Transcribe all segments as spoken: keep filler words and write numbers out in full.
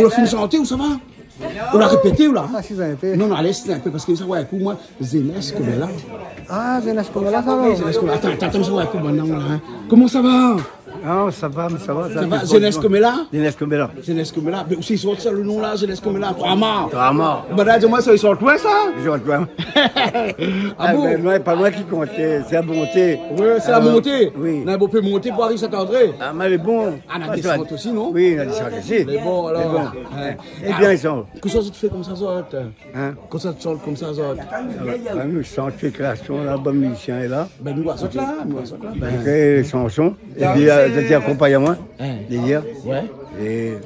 Ou la fine shanté, ou sa va ? Ou la répété, ou la, in ? Ah, si, sa in pé. Non, non, alé, sé in pé, parske sa, ouais, ékout, moin, Zénès Komèla. Ah, Zénès Komèla, sa, non ? Zénès Komèla. Atann, atann, atann, sa, ouais, ékout, bann la, in. Koman sa va ? Ah, sa va, mé sa va, sa va. Zénès Komèla ? Zénès Komèla. Zénès Komèla. Mé ousa i sort sa, lo non la, Zénès Komèla ? Troi Mar. Troi Mar. Bann la di amoin sa i sort oué, sa ? I sort oué. Ah bon ? Bin, non, pa moin ki kont, sé la monté. Oui, sé la monté. Oui. Non, ou pé monté pou ariv Sint-André. Ah, mé lé bon. Ah, na désant osi, non ? Oui, na désant osi. Lé bon, alor. Lé bon. Ouais. É bien, i sort. Kosa zot i fé konmsa, zot ? In ? Kosa zot i shant konmsa, zot ? Bin, nou shant, fé kréasion, la, bann mizisien lé la. Bin, nou, zot la, nou, zot la. Bin, ékri shanson. É pi, euh, zot i akonpagn amoin, dèrièr. Ouais. É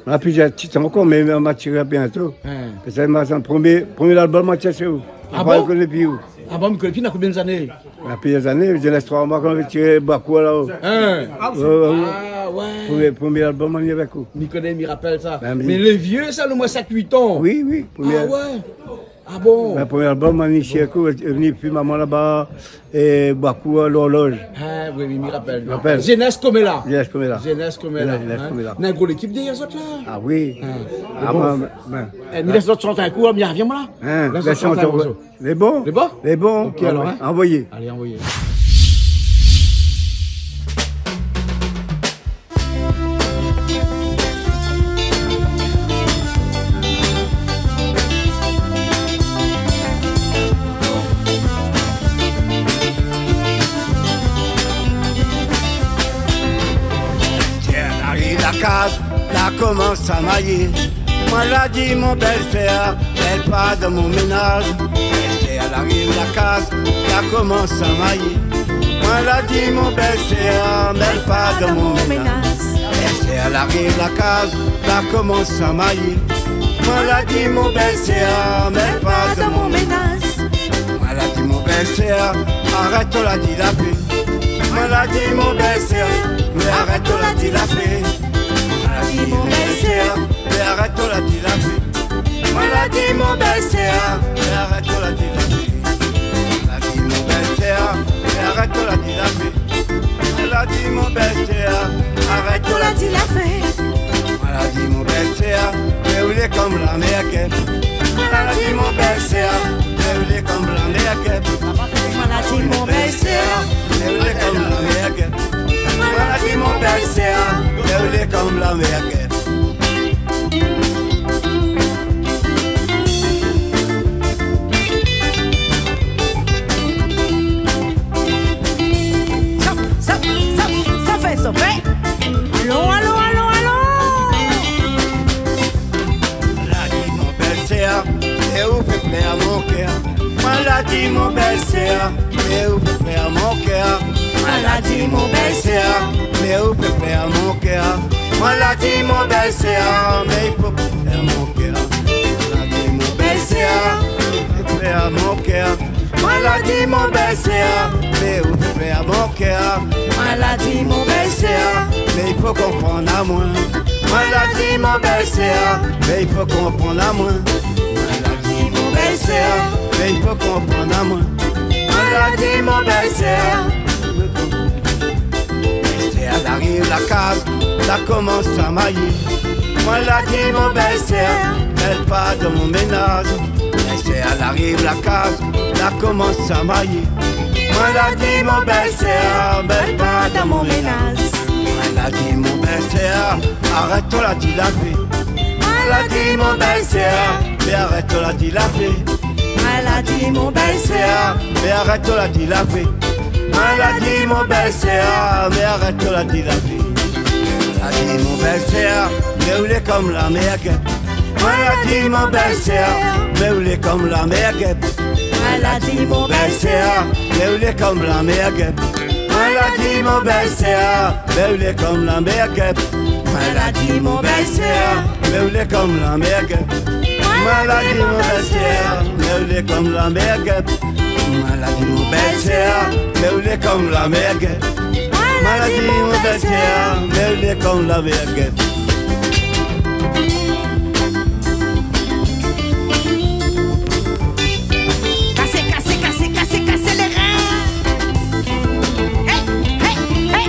nou na plizièr tit ankor, mé ma tir bientô. Pétèt ma shant promié, promié album, ma tir, sé ou. Ah bon ? Ou koné pi ou ? Ah bon, mi koné pi, na konbien zané ? Na plizièr zané, Zénès Troi Mar, kan nou la tir Bakoua la-o. In ? Ouais, ouais, ouais. Ah, ouais. Promié, promié album, nou lé avèk ou. Mi koné, mi rapèl sa. Bin, oui. Mé lé vié, sa, lo moin sèt, uit an. Oui, oui, promié. Ah, ouais. Ah bon ? Bin, promié album, nou la tir avèk ou, vni, pi momon laba, é Bakoua, Lorloz. Ah, oui, oui, mi rapèl. Mi rapèl. Zénès Komèla. Zénès Komèla. Zénès Komèla, in. Zénès Komèla. Na in gro lékip dèrièr zot la. Ah oui. In. Ah, bon. Bin, bin. É, mi lès zot shant in kou, mi arvien, moin la. In, lès zot shant in morso. Lé bon ? Lé bon ? Lé bon. Ok, alor, in. Anvoyé. Alé, anvoyé. Bèl-sèr la ariv la kaz, la komans a mayé. Moin la di mon bèl-sèr, èl pa dan mon ménaz. Bèl-sèr la ariv la kaz, la komans a mayé. Moin la di mon bèl-sèr, èl pa dan mon ménaz. Bèl-sèr la ariv la kaz, la komans a mayé. Moin la di mon bèl-sèr, èl pa dan mon ménaz. Moin la di mon bèl-sèr, arèt, ou la di la fé. Moin la di mon bèl-sèr, mé arèt, ou la di la fé. Moin la di mon bèl-sèr, mé arèt, ou la di la fé. Moin la di mon bèl-sèr, mé arèt, ou la di la fé. Moin la di mon bèl-sèr, mé arèt, ou la di la fé. Moin la di mon bèl-sèr, arèt, ou la di la fé. Moin la di mon bèl-sèr, mé ou lé konm la mèr kèp. Moin la di mon bèl-sèr, mé ou lé konm la mèr kèp. Moin la di mon bèl-sèr, mé ou lé konm la mèr kèp. Moin la di mon bèl-sèr, mé ou lé konm la mèr kèp. Sa, sa, sa, sa fé, sa fé. Alon, alon, alon, alon. La di mon bèl-sèr, é ou fé plèr mon kèr. Moin la di mon bèl-sèr, mé ou fé plèr mon kèr. Moin la di mon bèl-sèr, mé ou fé plèr mon kèr. Moin la di mon bèl-sèr, mé i fo plèr mon kèr. Moin la di mon bèl-sèr, i fo plèr mon kèr. Moin la di mon bèl-sèr, mé ou fé plèr mon kèr. Moin la di mon bèl-sèr, mé i fo konprann amoin. Moin la di mon bèl-sèr, mé i fo konprann amoin. Moin la di mon bèl-sèr, mé i fo konprann amoin. Moin la di mon bèl-sèr. Bèl-sèr la ariv la kaz, la komans a mayé. Moin la di mon bèl-sèr, èl pa dan mon ménaz. Bèl-sèr la ariv la kaz, la komans a mayé. Moin la di mon bèl-sèr, èl pa dan mon ménaz. Moin la di mon bèl-sèr, arèt, ou la di la fé. Moin la di mon bèl-sèr, mé arèt, ou la di la fé. Moin la di mon bèl-sèr, mé arèt, ou la di la fé. Moin la di mon bèl-sèr, mé arèt, ou la di la fé. Moin la di mon bèl-sèr, mé ou lé konm la mèr kèp. Moin la di mon bèl-sèr, mé ou lé konm la mèr kèp. Moin la di mon bèl-sèr, mé ou lé konm la mèr kèp. Moin la di mon bèl-sèr, mé ou lé konm la mèr kèp. Moin la di mon bèl-sèr, mé ou lé konm la mèr kèp. Moin la di mon bèl-sèr, mé ou lé konm la mèr kèp. Moin la di mon bèl-sèr, mé ou lé konm la mèr kèp. Moin la di mon bèl-sèr, mé ou lé konm la mèr kèp. Kasé, kasé, kasé, kasé, kasé lé rin. Hey, hey, hey.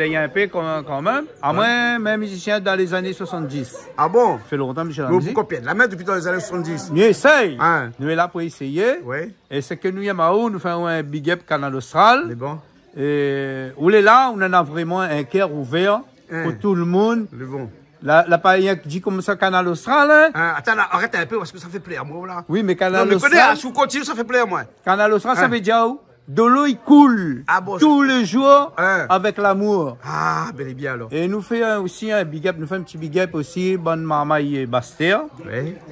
dèryèr in pé kan, kan mèm. Amoin, mé mizisien dan lé zané soisann-dis. Ah bon ? Fé lontan, misié, la mizik. Mé ou pé pa pèrd la min dopi dan lé zané soisann-dis. Mi éséy. Hein. Nou lé la pou éséyé. Oui. É sak nou yèm aou, nou fé in big up Kanal Austral. Lé bon. É ou lé la, ou néna vréman in kèr ouvèr pou tout le moun. Lé bon. La, la pa rienk di konmsa Kanal Austral, hein ? Hein, atann la, arèt in pé, parske sa fé plèr amoin la. Oui, mé Kanal Austral, non, mé koné, si ou kontinié, sa fé plèr amoin. Kanal Austral, sa vé dir, dolo i koul tou lé zour avèk lamour. Ah, bèl é bien alor. É nou fé, euh, osi in big up, nou fé in ti big up osi, bann marmay Bastèr,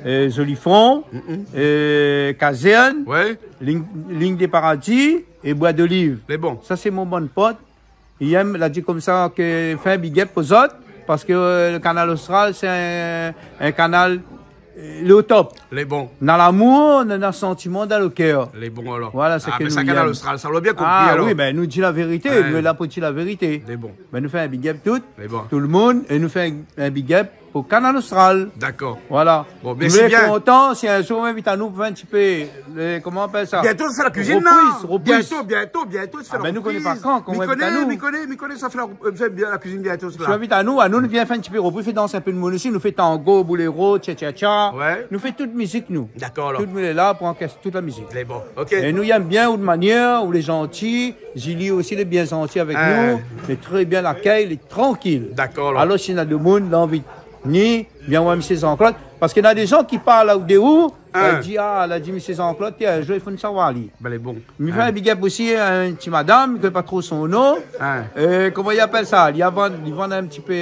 é Zolifon, é Kazèrn, Lign, Lign dé Paradi é Bwa d'Oliv. Lé bon. Sa sé mon bann pot. Yèm la di konmsa ke fé in big up pou zot, parske, euh, le Kanal Austral, sé in, in kanal, euh, lé o top. Lé bon. Na lamour, na, na santiman dan le kèr. Lé bon alor. Voilà, sé ke nou yèm. Ah, mé sa Kanal Austral, sa lé bien konpri alor. Ah oui, bin nou di la vérité, nou lé la pou di la vérité. Lé bon. Bin nou fé in big up tout, tout le moun, é nou fé in, in big up pou Kanal Austral. Dakor. Voilà. Bon, mèrsi bien. Nou lé kontan, si in zour ou invit anou pou fé in ti pé, le, koman i apèl sa ? Bientôt, sa fé la kuizine, non ? Repriz, repriz. Bientôt, bientôt, bientôt, sa fé la repriz. Ah bin nou koné pa kan, kan ou invit anou. Mi koné, mi koné, mi koné, sa fé la, euh, fé bien la kuizine bientôt, sa. Si ou invit anou, anou nou vien fé in ti pé repriz, fé dans in pé de moun osi, nou fé tango, boléro, tcha-tcha-tcha. Ouais. Nou fé tout mizik nou. Dakor alor. Tout moun lé la pou ankès tout la mizik. Lé bon. OK. É nou yèm bien out manièr, ou lé zanti, Zili osi lé bien zanti avèk nou, lé trè bien lakèy, lé trankil. Dakor alor. Alor si na demoun la anvi ni, bien oir misié Jean-Claude, parske na dé zan ki parl la dé ou, la di, ah, la di misié Jean-Claude, tiens, in zour i fo nou savoir li. Bin lé bon. Mi fé in big up osi in ti madam, mi koné pa tro son non. Hein. Euh, koman i apèl sa ? Li vann, li vann in ti pé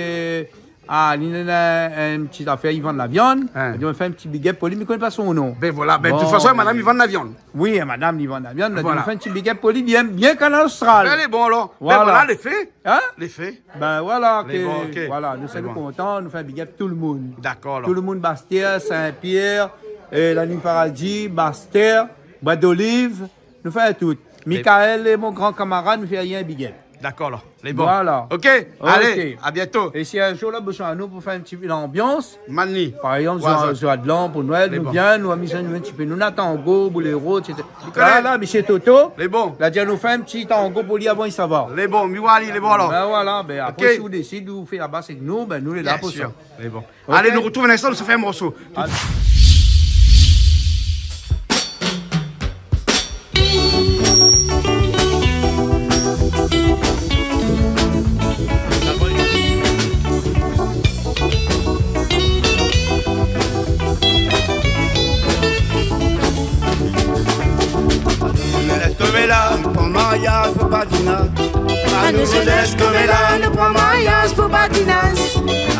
Ah, li néna in ti zafèr, li vann la viann. Hein. Li di, mi fé in ti big up pou li, mi koné pa son non. Bin voilà, bin de tout fason, madam li vann la viann. Oui, madam li vann la viann, la di, mi fé in ti big up pou li, li yèm bien Kanal Austral. Bin lé bon alor. Voilà. Bin voilà, lé fé. Hein ? Lé fé. Bin voilà, lé bon, OK. Voilà, nou sé kontan, nou fé in big up tout le moun. Dakor alor. Tout le moun, Bastèr, Saint-Pierre, euh, La Ligne Paradis, Bastèr, Bwa d'Oliv, nou fé tout. Michael lé mon gran kamarad, nou fé in big up. Dakor alor. Lé bon. Voilà. OK, alé, à bientôt. É si in zour la bezoin anou pou fé in ti lanbians, par égzanp, zour, zour de l'an pou Noël, nou vien, nou amiz anou in ti pé. Nou na tango, boléro, et cetera. Lé bon. La, la, misié Toto, la di anou fé in ti tango pou li avan li sava. Lé bon, mi oir ali, lé bon alor. Bin voilà, bin apré si ou désid ou fé la bas avèk nou, bin nou lé la pou sa. Bien sûr. Lé bon. OK. Alé, nou artrouv in instan, nou sa fé in morso. Alé. Zélès koméla, pou mariaz, pou badinaz. Anou zélès koméla, nou pran mariaz pou badinaz.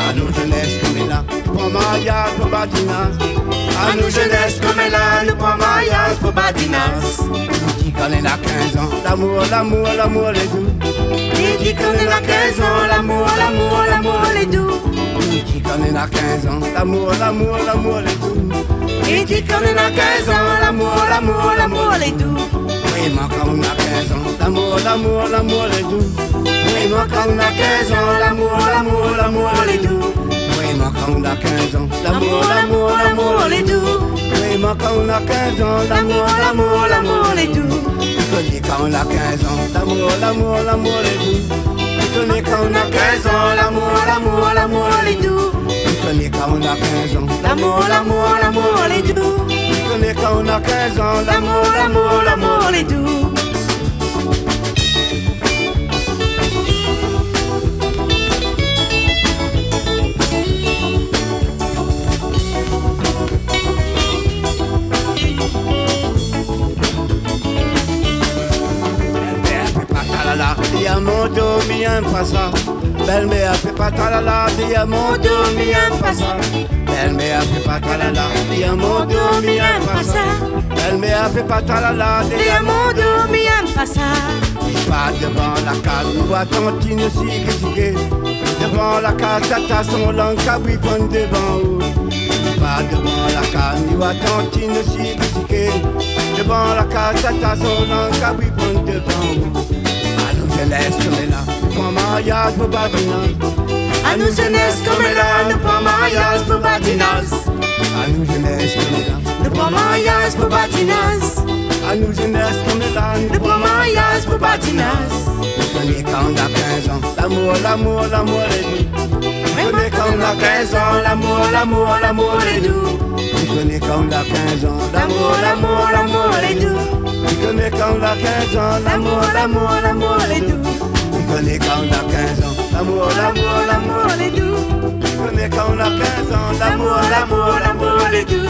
Anou zélès koméla, pran mariaz pou badinaz. Anou zélès koméla, nou pran mariaz pou badinaz. Li di kan néna kinz an, lamour, lamour, lamour lé dou. Li di kan néna kinz an, lamour, lamour, lamour lé dou. Li di kan néna kinz an, lamour, lamour, lamour lé dou. Li di kan néna kinz an, lamour, lamour, lamour lé dou. Vréman kan ou na kinz an, lamour, lamour, lamour lé dou. Vréman kan ou na kinz an, lamour, lamour, lamour lé dou. Vréman kan ou na kinz an, lamour, lamour, lamour lé dou. Vréman Kan ou na kinz an, lamour, lamour, lamour lé dou. Ou koné kan ou na kinz an, lamour, lamour, lamour lé dou. Ou koné kan ou na kinz an, lamour, lamour, lamour lé dou. Ou koné kan ou na kinz an, lamour, lamour, lamour lé dou. Ou koné kan ou na kinz an, lamour, lamour, lamour lé dou. Bèl-mèr, fé pa tralala, di a mon do, mi yèm pa sa. Bèl-mèr, fé pa tralala, di a mon do, mi yèm pa sa. Bèl-mèr, fé pa tralala, di a mon do, mi yèm pa sa. Bèl-mèr, fé pa tralala, di a mon do, mi yèm pa sa. Li pa dovan la kaz, ou atann tine si kritiké. Dovan la kaz, tata son lang, kabri pran dovan ou. Li pa dovan la kaz, ou atann tine si kritiké. Dovan la kaz, tata son lang, kabri pran dovan ou. Anou zénès koméla, nou pran maryaz pou badinaz. Anou zénès koméla, nou pran maryaz pou badinaz. Anou zénès koméla, nou pran maryaz pou badinaz. Anou zénès koméla, nou pran maryaz pou badinaz. Ou koné kan ou na kinz an, lamour, lamour, lamour lé dou. Ou koné kan ou na kinz an, lamour, lamour, lamour lé dou. Ou koné kan ou na kinz an, lamour, lamour, lamour lé dou. Ou koné kan ou na kinz an, lamour, lamour, lamour lé dou. Ou koné kan ou na kinz an, lamour, lamour, lamour lé dou. Ou koné kan ou na kinz an, lamour, lamour, lamour lé dou.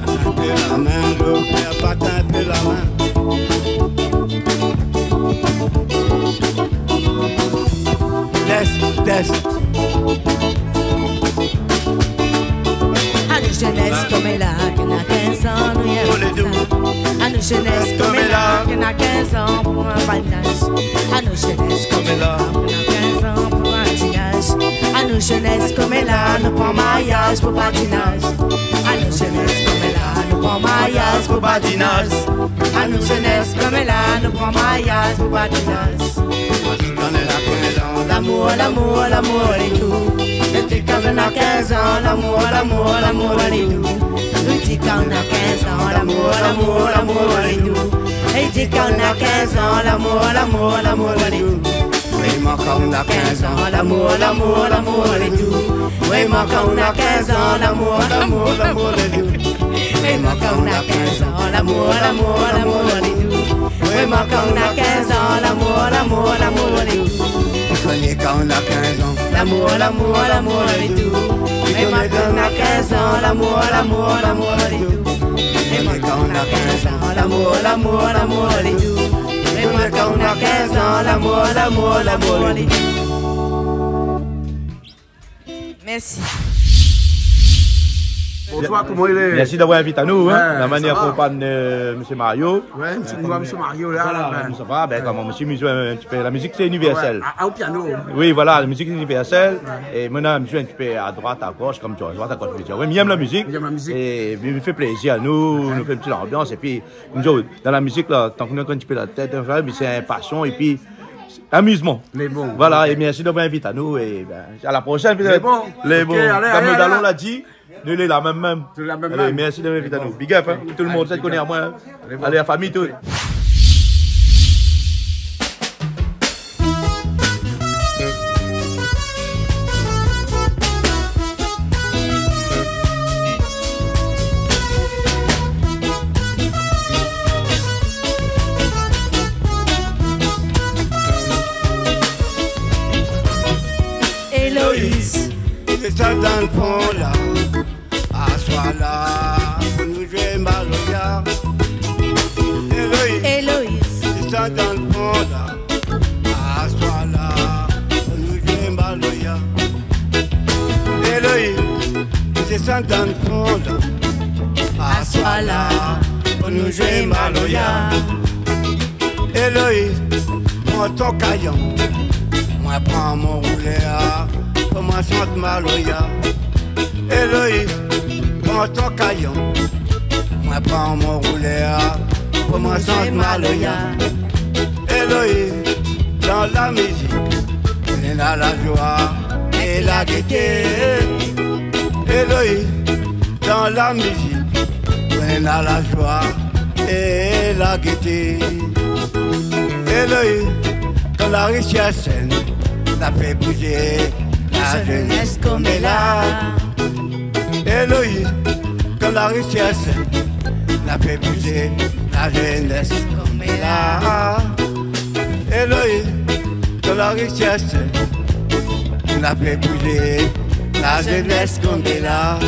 Bat in pé la min, lo pèr, bat in pé la min. Tès, tès. Anou zénès koméla, ki na kinz an, nou yèm pa sa. Anou zénès koméla, ki na kinz an, pou in badinaz. Anou zénès koméla, ki na kinz an, pou badinaz. Anou zénès koméla, nou pran maryaz pou badinaz. Anou zénès koméla, nou pran maryaz pou badinaz. Anou zénès koméla, nou pran maryaz pou badinaz. Anou zénès koméla, lamour, lamour, lamour lé dou. Dépi kan nou na kinz an, lamour, lamour, lamour lé dou. Dépi kan nou na kinz an, lamour, lamour, lamour lé dou. Dépi kan nou na kinz an, lamour, lamour, lamour lé dou. Vréman kan ou na kinz an, lamour, lamour, lamour lé dou. Vréman kan ou na kinz an, lamour, lamour, lamour lé dou. Vréman kan ou na kinz an, lamour, lamour, lamour lé dou. Vréman kan ou na kinz an, lamour, lamour, lamour lé dou. Ou koné kan ou na kinz an, lamour, lamour, lamour lé dou. Vréman kan ou na kinz an, lamour, lamour, lamour lé dou. Vréman kan ou na kinz an, lamour, lamour, lamour lé dou. Vréman kan ou na kinz an, lamour, lamour, lamour lé dou. Mèrsi. Bonsoir, koman i lé ? Mèrsi d'avoir invit anou, hein. Ouais, la manièr sa va. Konpagn, euh, Mésyé Mario. Ouais, mèrsi, nou, mèrsi Mario, la, voilà, la, ben. Nou, sa va, ben, koman, mèrsi, mèrsi, euh, in ti pé, la mizik, sé inivèrsèl. Ouais, a, a, o piano. Oui, voilà, la mizik, sé inivèrsèl. Ouais. É moin, mèrsi, in ti pé a droit, a gosh, kom di, a droit, a gosh, mi vé dir. Ouais, mi yèm la mizik. Mi yèm la mizik. É mi fé plézir anou, ouais, nou fé in ti lanbians, épi, nou, dan la mizik, la, tan ke nou na in ti pé la tèt, anfin, mé sé in pasion, épi, amizman. Mé bon, voilà, OK. É mèrsi d'avoir invit anou, é, ben, a la proshèn, pétèt. Mé bon, OK, alé, alé, alé. Kom Dalon la di, nou lé la mèm mèm. Nou lé la mèm mèm. Mèrsi d'avoir invit anou. Mé bon. Big up, hein. Tout le monde, sa i koné amoin, hein. Mé bon. Alé, la fami, tout. Éloïse. Li lé sa dan fon la. Aswar la, pou nou zoué maloya. Éloïse. Éloïse. Dan fon la, aswar la, pou nou zoué maloya. Eloïse, désann dan fon la, aswar la, pou nou zoué maloya. Eloïse, pran ton kayanm, moin pran mon roulèr, pou moin shant maloya. Eloïse, pran ton kayanm, moin pran mon roulèr, pou moin shant maloya. Eloïse, dan la mizik, néna la zoi é la gété. Eloïse, dan la mizik, néna la zoi é la gété. Eloïse, kan la ariv sir sèn, la fé bouzé la zénès koméla. Eloïse, kan la ariv sir sèn, la fé bouzé la zénès koméla. Eloïse, kan la ariv sir sèn, la fé bouzé la zénès koméla.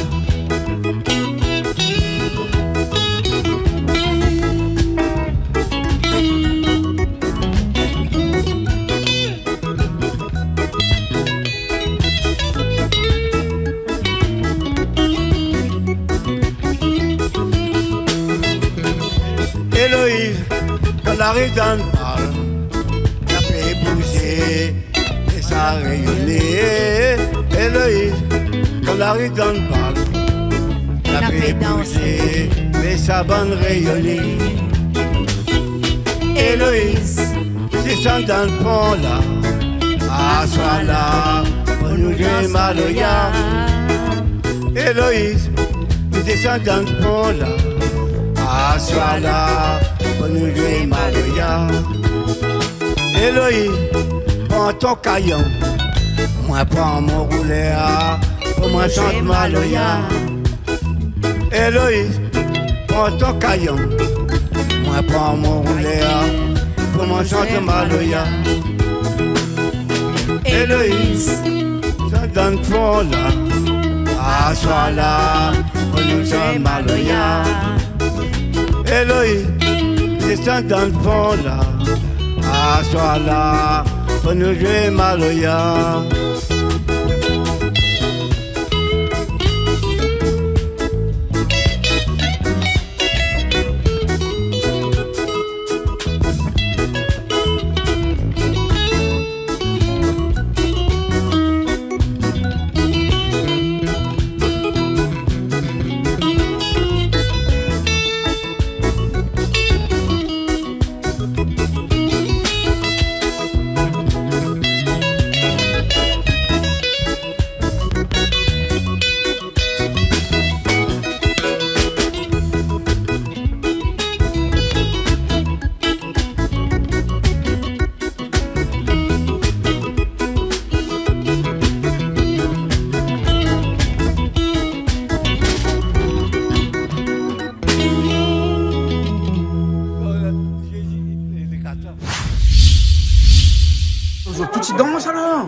Eloïse, kan la ariv dan bal, la fé bouzé é sa réyoné. Eloïse, kan la ariv dan bal, la fé bouzé é sa bann réyoné. Eloïse, désann dan fon la, aswar la, pou nou zoué maloya. Eloïse, désann dan fon la, aswar la, pou nou zoué maloya. Eloïse, pran ton kayanm, moin pran mon roulèr, pou moin shant maloya. Eloïse, pran ton kayanm, moin pran mon roulèr, pou moin shant maloya. Eloïse, désann dan fon la, aswar la, pou nou zoué maloya. Eloïse, désann dan fon la, aswar la, pou nou zoué maloya. Zot tout i dans alor ?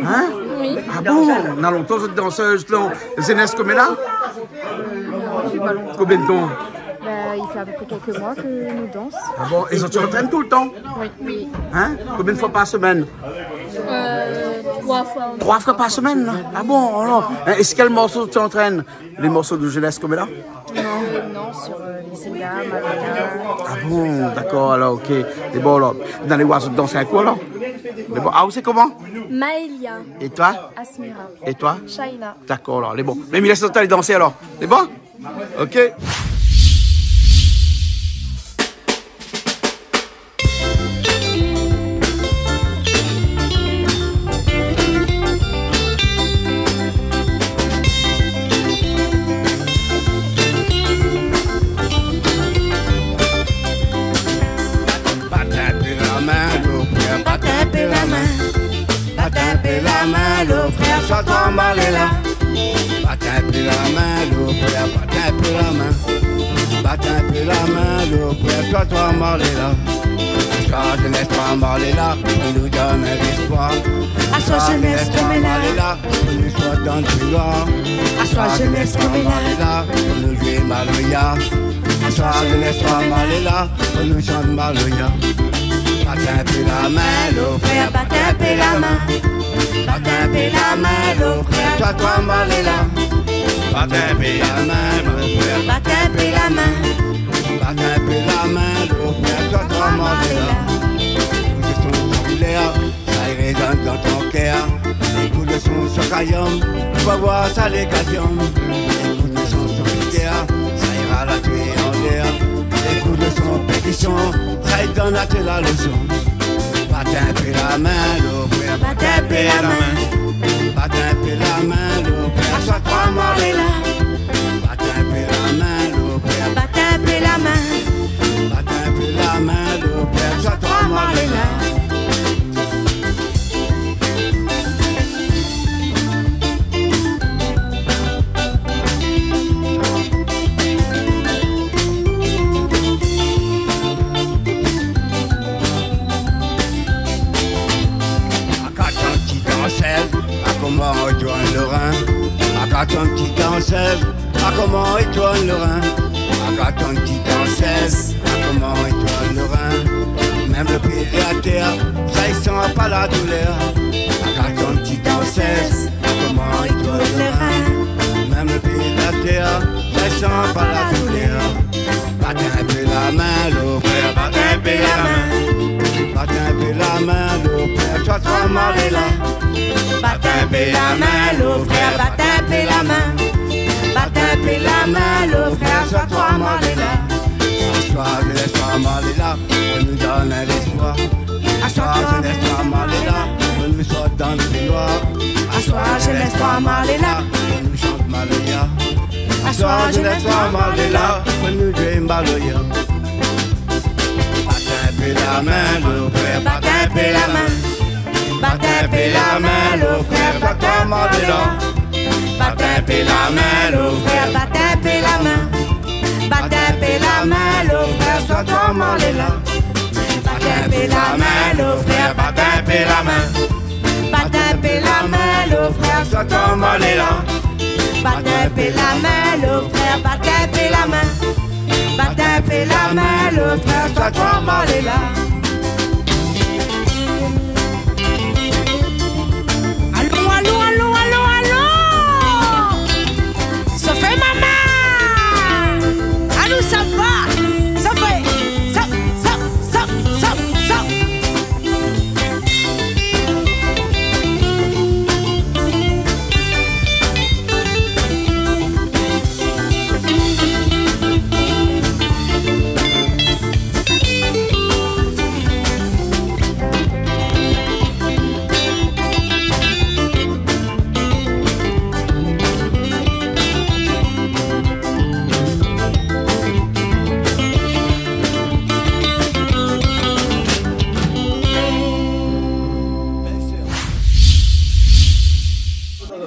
Hein ? Oui. Ah bon ? Na lontan zot i dans, euh, zénès koméla ? Non, c'est pas longtemps. Konbien d'tan ? Bah, il fait à peu près quelques mois que nous danse. Ah bon ? É zot i antrèn toultan ? Oui. Oui. Hein ? Konbien d'foi par semèn ? Euh, trois fois. Trois fois par semaine, là ? Ah bon, alors, hein, é kèl morso zot i antrèn ? Les morceaux de zénès koméla ? Non, euh, non, sur, euh, les séga, maloya. Ah bon, d'accord, alors, ok. Lé bon, alors. Dann lé voir zot dans in kou, alors. Lé bon. Ah, ou sé koman ? Maëlia. Et toi ? Asmira. Et toi ? Shaina. D'accord, alors, lé bon. Mé mi lès azot alé dansé, alors. Lé bon ? Ok. Bat in pé la min, lo frèr, bat in pé la min. Bat in pé la min, lo frèr, soi toi malé la. Bat in pé la min, lo frèr, bat in pé la min. Bat in pé la min, lo frèr, soi toi malé la. Aswar zénès, toi malé la, pou nou donn in léspoir. Aswar zénès, toi malé la, pou nou shant dann kouloir. Aswar zénès, toi malé la, pou nou zoué maloya. Aswar zénès, toi malé la, pou nou shant maloya. Bat in pé la min, lo frèr, bat in pé la min. Bat in pé la min, lo frèr, toi, toi, malé la. Bat in pé la min, lo frèr, bat in pé la min. Bat in pé la min, lo frèr, toi, toi, malé la. Ékout son son lèr, sa i rézone dan ton kèr. Ékout son son kayom, ou va voir sa lé kayom. Ékout son son kèr, sa i ral até anlèr. Ékout son pétision, sa i donn até la lésion. Bat in pé la min, lo frèr, bat in pé la min. Bat in pé la min, lo frèr, toi, toi, malé la. Bat in pé la min, lo frèr, bat in pé la min. Bat in pé la min, lo frèr, toi, toi, malé la. Akat in ti dansèz, a koman i tourn lo rin. Akat in ti dansèz, a koman i tourn lo rin. Akat in ti dansèz, a koman i tourn lo rin. Mèm lo pié atèr, sa i san pa la doulèr. Akat in ti dansèz, a koman i tourn lo rin. Mèm lo pié atèr, sa i san pa la doulèr. Bat in pé la min, lo frèr, bat in pé la min. Bat in pé la min, lo frèr, toi, toi, malé la. Bat in pé la min, lo frèr, bat in pé la min. Bat in pé la min, lo frèr, toi, toi, malé la. Aswar, zénès, toi, malé la, ou nou donn léspoir. Aswar, zénès, toi, malé la, ou nou sort dan lo noir. Aswar, zénès, toi, malé la, ou nou shant maloya. Aswar, zénès, toi, malé la, ou nou zoué maloya. Bat in pé la min, lo frèr, bat in pé la min. Bat in pé la min, lo frèr, toi, toi, malé la. Bat in pé la min, lo frèr, bat in pé la min. Bat in pé la min, lo frèr, toi, toi, malé la. Bat in pé la min, lo frèr, bat in pé la min. Bat in pé la min, lo frèr, toi, toi, malé la. Bat in pé la min, lo frèr, bat in pé la min. Bat in pé la min, lo frèr, toi, toi, malé la. Alon, alon, alon, alon, alon. Sa fé mama. Alon, sa va. Sa fé. Sa, sa, sa, sa, sa.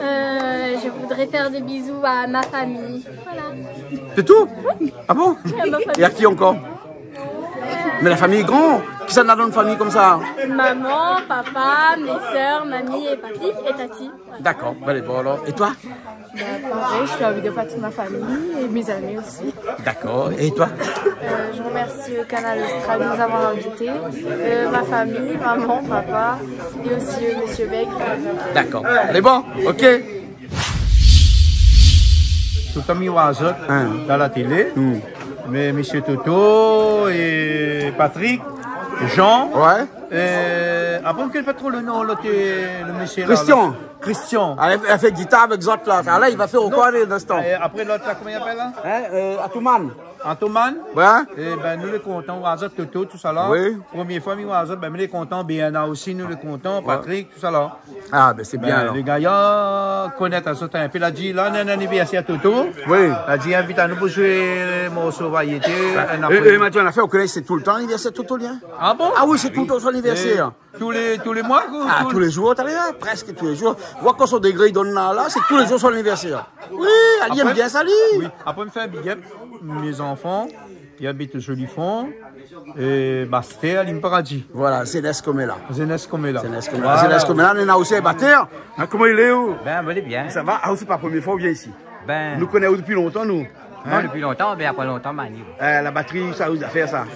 Euh, je voudrais faire des bisous à ma famille. Voilà. C'est tout ? Ah bon ? Et à ma famille. Et à qui encore ? Mais la famille est grande. Qui ça, dans une famille comme ça ? Maman, papa, mes sœurs, mamie et papy et tati. Voilà. D'accord. Bon, allez, bon, alors. Et toi ? Bah, pareil, je fais un big up à toute ma famille et mes amis aussi. D'accord. Et toi ? Euh, je remercie, euh, Kanal Austral de nous avoir invités. Euh, ma famille, maman, papa et aussi, euh, monsieur Beg. D'accord. Lé bon, OK. Toultan mi oi azot dan la télé. Hmm. Mé mésyé Toto é Patrick, Jean. Ouais. É apré, mi koné pa tro lo non, lot, lo mésyé la, Christian. Christian. Ah, li la fé gitar avèk zot la. Ah, la, li va fé ankor dan in instan. Non. É apré, lot la, koman i apèl la ? Hein, euh, Atouman. Atouman ? Ouais. É bin, nou lé kontan, oi azot, Toto, tousala. Oui. Promié foi mi oi azot, bin, mi lé kontan, Béana osi, nou lé kontan, ouais. Patrick, tousala. Ah, bin, sé bien, alor. Lé gayar i koné azot in pé. La di, la, néna anivèrsèr Toto. Oui. La di, invit anou pou zoué morso variété, in apré. É, é, Mathieu, an afèr, ou koné, sé toultan anivèrsèr Toto, li, hein ? Ah bon ? Ah oui, sé toultan son anivèrsèr. É tou lé, tou lé moi, kou, ah, tou lé zour, talèr, prèsk tou lé zour. Oi koman son dégré i donn la, la, sé tou lé zour son anivèrsèr. Oui, li èm bien sa, li. Apré, oui, apré, mi fé in big up, mé zanfan, i abit Jolifon, é Bastèr, Lim Paradi. Voilà, Zénès Komèla. Zénès Komèla. Zénès Komèla. Voilà. Zénès Komèla, néna osi in batèr. Ah, koman i lé, ou ? Bin, bin, lé bien. Sa va ? Ah, ou, sé pa promié foi ou vien isi ? Bin. Nou koné aou dopi lontan, nou. Non, hein ? Dopi lontan, mé apré lontan, mani. Euh, la batri, sa, ou la fé sa ?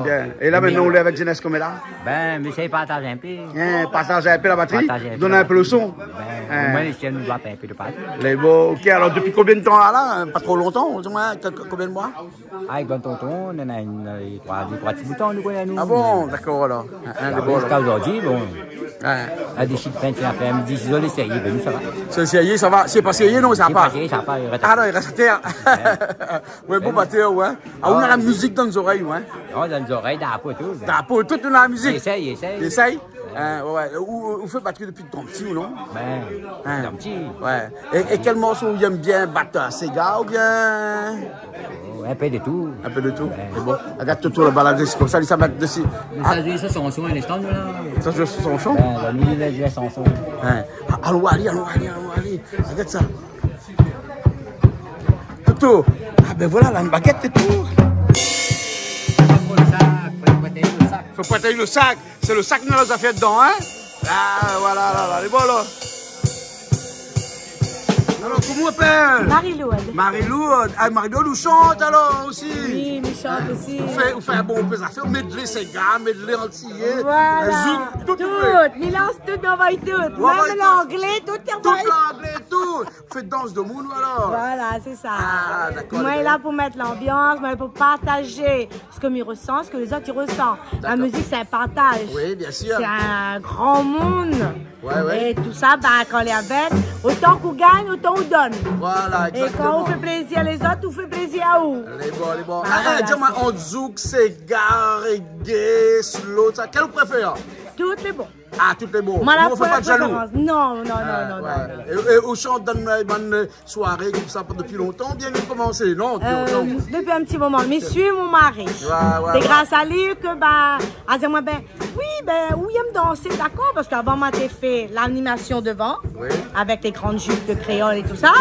Bien. É la, mintnan, ou lé avèk Zénès Komèla ? Bin, mi éséy partaz in pé. Hein, partaz in pé la batri, donn in pé lo son. Bin, moin, mi doi fé in pé de partou. Lé bon, OK. Alor, dopi konbien de tan la, la ? Pa tro lontan, di amoin, ke-, ke-, konbien de moi ? Ah, avèk bann tonton, nou néna in, euh, troi, dé, troi ti bout tan, nou koné, nou. Ah bon, dakor, alor. Hein, lé bon, alor. Ziska zordi, bon. Ouais. La désid fé in ti afèr, mi di, si zot lé sérié, bin, nou, sa va. Sé sérié, sa va. Sé pa sérié, non, sa va pa. Sé pa sérié, sa va pa, i rès atèr. Ah non, i rès atèr. Ouais, bon, batèr, ouais. Ah, ou néna la mizik dan zorèy, ouais. Non, dan zorèy, dan la po, tout. Dan la po, tout, ou néna la mizik. Éséy, éséy. Éséy. Hein, ouais, ouais. Ou, ou fé batri dopi tan pti, ou non ? Bin, tan pti. Ouais. É, é kèl morso ou yèm bien bat, séga oubien ? Oh, in pé de tout. In pé de tout. Ouais. Lé bon. Agard Toto laba la, sé konmsa, li sa bat dési. Mé sa, zoué son shanson, in instan, la. Sa zoué son shanson ? Bin, la, nou, li zoué son shanson. Hein. Ah, alon alé, alon alé, alon alé. Agard sa. Toto. Ah, bin voilà, la, in bagèt é tout. Fo pointé lo sak, fo pointé lo sak. Fo pointé lo sak. Sé lo sak néna zafèr dedan, hein ? Ah, voilà, la, la, lé bon, la. Alor, koman ou apèl ? Marie-Lourde. Marie-Lourde. Ah, Marie-Lourde, ou shant alor osi ? Oui, mi shant osi. Ou fé, ou fé in bonpé zafèr, medley séga, medley antiyé, zouk, tout, tout. Voilà. Tout, mi lans tout, mi anvoy tout. Ou anvoy tout. Mèm langlé, tout, mi anvoy. Tout langlé, tout. Fé dans demoun, alor. Voilà, sé sa. Ah, dakor, dakor. Moin lé la pou mèt lanbians, moin lé la pou partaz sak mi resan, sak lézot i resan. La mizik, sé in partaz. Dakor. Oui, bien sûr. Sé in gran monn. Ouais, ouais. É tousa, ba, kan ou lé avèk, otan ou gingn, otan ou donn. Voilà, exactement. É kan ou fé plézir lézot, ou fé plézir aou. Lé bon, lé bon. Ba, voilà, sé sa. Ah, di amoin, ant zouk, séga, reggae, slow, sa, kèl ou préfèr ? Tout lé bon. Ah, tout lé bon. Moin la poin préférans. Ou fé pa de jalou ? Non, non, non, non, non. Ah, ouais. É, é ou shant dan bann, bann soiré konmsa dopi lontan oubien ou la komansé ? Non, dopi lontan. Euh, dopi in ti moman. Mi suiv mon mari. Ouais, ouais, ouais. Sé gras a li ke, ba, a di amoin, bin, oui, bin, ou yèm dansé, dakor, parske avan, moin té fé lanimasion devan, avèk lé grann jup de kréol é tousa.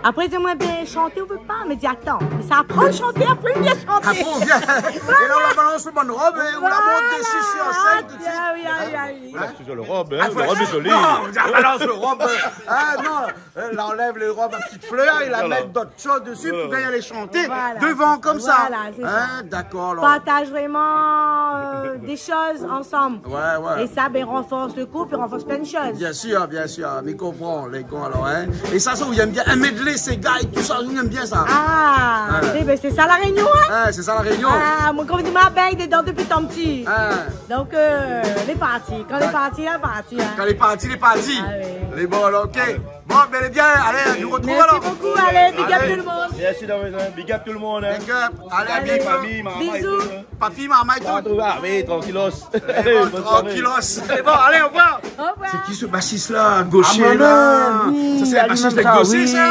Apré, di amoin, bin, shanté, ou vé pa ? Mi di, atann, mi sa aprann shanté, apré mi vien shanté. Apré ou vien. Voilà. É la, ou la balans lo bann rob, é ou la mont dési sir sèn tout de suit. Ah oui, ah oui, ah oui. Hein ? Toujours le robe, hein, le robe est joli. Non, ou la balans lo rob, euh, ah non, euh, li anlèv lo rob a ti flèr, li la mèt dot shoz dési pou gingn alé shanté devan konmsa. Voilà, sé sa. Hein, dakor, alor. Partaz vréman, euh, dé shoz ansanm. Ouais, ouais. É sa, bin, ranfors lo koup, é ranfors plin de shoz. Bien sûr, bien sûr, mi konpran, lé gran, alor, hein. É sa, sa, ou yèm bien, in medley, séga é tousa, ou yèm bien sa. Ah, oui, bin, sé sa La Rényon, hein. Ah, sé sa La Rényon. Ah, moin, konm di, moin la bingn dedan dopi tan pti. Ah. Donk, euh, lé parti. Kan lé parti, lé parti, hein. Kan lé parti, lé parti. Ah oui. Lé bon, alor, OK. Bon, bin, lé bien, alé, nou artrouv alor. Merci beaucoup, alé, big up tout le monde. Merci d'avoir, big up tout le monde, hein. Big up, alé, à bientôt. Famille, maman et tout, hein. Bisous. Papi, maman é tout. Ah, oui, tranquilos. Lé bon, bonne soirée. Tranquilos. Lé bon, alé, au revoir. Au revoir. Sé ki se basis la, a gosh la ? Ah, mon Dieu, oui, sa sé in basis de gosh, sa.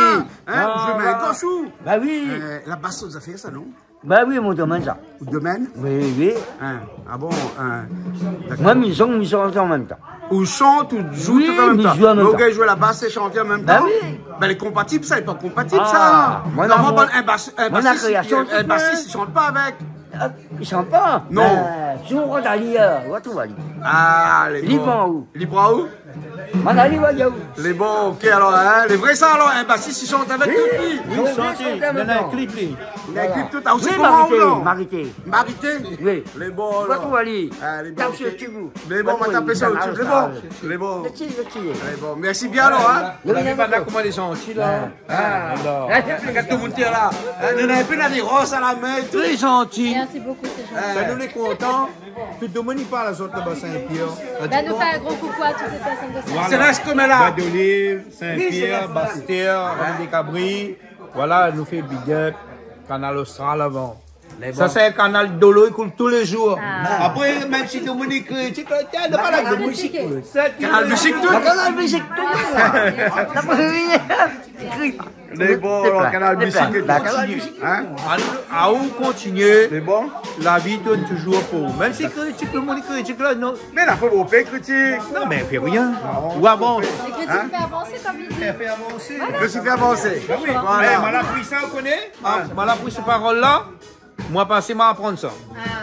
Hein, ou zoué in gosh ou ? Ba oui. Euh, la bas, sa ou la fé sa, non ? Ba oui, mon domèn sa. Out domèn ? Oui, oui. Hein, ah bon, hein, dakor. Moin, mi zong, mi shant an mèm tan. Ou shant, ou zoué tout an mèm tan. Oui, mi zoué an mèm tan. Donk, zoué la bas é shanté an mèm tan. Ba oui. Bin, lé konpatib, sa, lé pa konpatib, sa. Ah, moin, normalman, in bas-, in basis, in basis, i shant pa avèk. Euh, i shant pa. Non. Bin, si ou rogard ali, euh, ou va trouv ali. Ah, lé bon. Li pran ou ? Li pran ou ? Madame, li va dir ou. Lé bon, OK, alor, hein, lé vré sa, alor, in basis i shant avèk tout li. Oui, oui, shant, li néna in klip, li. Néna in klip, tout. Ah, ou sé koman, ou, non ? Marité. Marité ? Oui. Lé bon, alor. Ou va trouv ali. Ah, lé bon, OK. Tap sur YouTube. Lé bon, ou va trouv ali. Lé bon. Lé bon. Merci bien, alor, hein. Ou la vi, banna, koman lé zanti, la. Ah, alor. Gard tout moun la. Hein, nou néna in pé la, dé roz a la min, tout. Très gentil. Merci beaucoup, c'est gentil. Sa, nou lé kontan. Tout demoun i parl azot laba Saint-Pierre. Bin, nou fé in gro koukou a tout lé pèrsone de Saint-Pierre. Voilà. Zénès Komèla. Bois d'Olive, Saint-Pierre, Bastère, Ravine des Cabris. Voilà, nou fé big up. Kanal Austral avan. Lé bon. Sa sé in kanal dolo, i koul tou lé zour. Ah. Apré, mèm si demoun i kritik, tiens, nou pa la kritik. Kanal Musique tout. Kanal Musique tout. Lé bon, alor, Kanal Musique, lé bon. Hein ? A nou, a ou kontinié. Lé bon. La vi i tourn touzour pou ou. Mèm si kritik, lo moun i kritik la, non. Mé la, fo pa kritik. Non, mé fé rien. Non. Ou avans. Lé kritik i fé avansé, konm i di. Fé avansé. Voilà. Kritik i fé avansé. Ba oui. Voilà. Mé moin la apri sa, ou koné ? Ah, moin la apri se parol la. Moin pasé, moin aprann sa.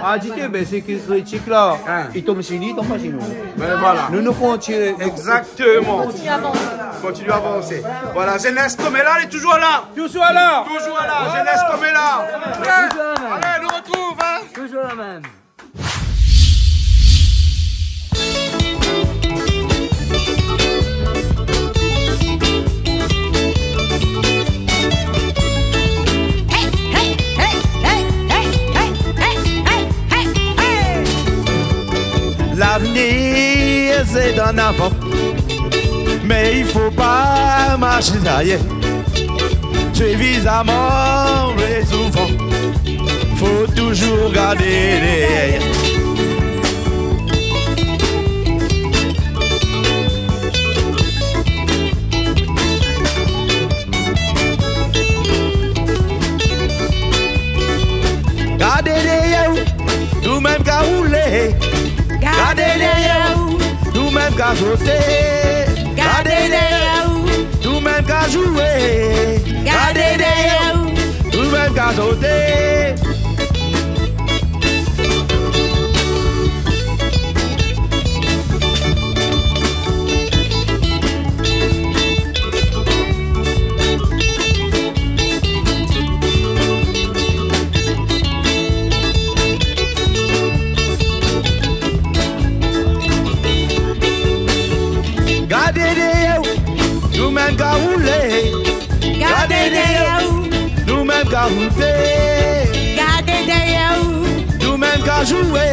Ah, di, bin, sé ki kritik la, i tonm si li, i tonm pa si nou. Bin voilà. Nou, nou kontinié. Exactement. Kontinié avansé. Kontinié avansé. Voilà, Zénès Komèla, lé touzour la. Touzour la. Touzour la, Zénès Komèla. Touzour la mèm. Alé, nou artrouv, hein. Touzour la mèm. Lavenir sé an avan, mé i fo pa marsh an aryèr. Suivizaman lé souvan, fo touzour gard dèryèr. Gard dèryèr ou, nou mèm ka roulé. Gard dèryèr ou, nou mèm ka soté. Gard dèryèr ou, nou mèm ka zoué. Gard dèryèr ou, nou mèm ka soté. Gard dèryèr ou, nou mèm ka roulé. Gard dèryèr ou, nou mèm ka roulé. Gard dèryèr ou, nou mèm ka zoué.